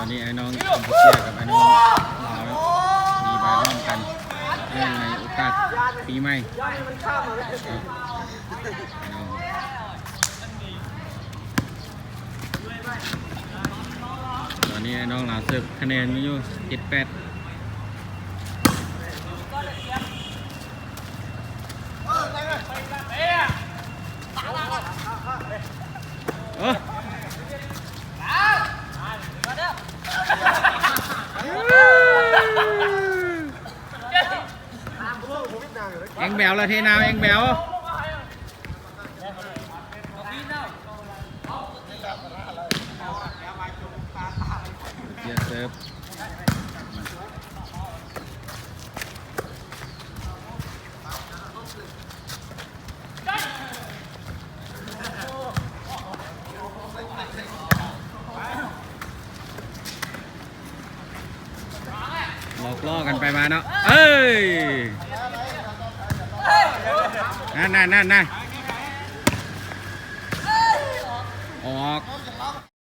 ຕອນນີ້ອ້າຍນ້ອງກຳປູເຈຍກັບອ້າຍນ້ອງລາວ ມີມາຮ່ວມກັນ ເນື່ອງໃນໂອກາດປີໃໝ່ເນາະ ພີ່ນ້ອງ. ຕອນນີ້ອ້າຍນ້ອງລາວເສີບຄະແນນຢູ່ເຈັດແປດ. ເອີ ແອງແບວລະເທນາວ ແອງແບວ. ເຈຍເສີບ ຫຼອກລໍ້ກັນໄປມາເນາະ ເອີຍ ນັ້ນໆໆໆ ອອກ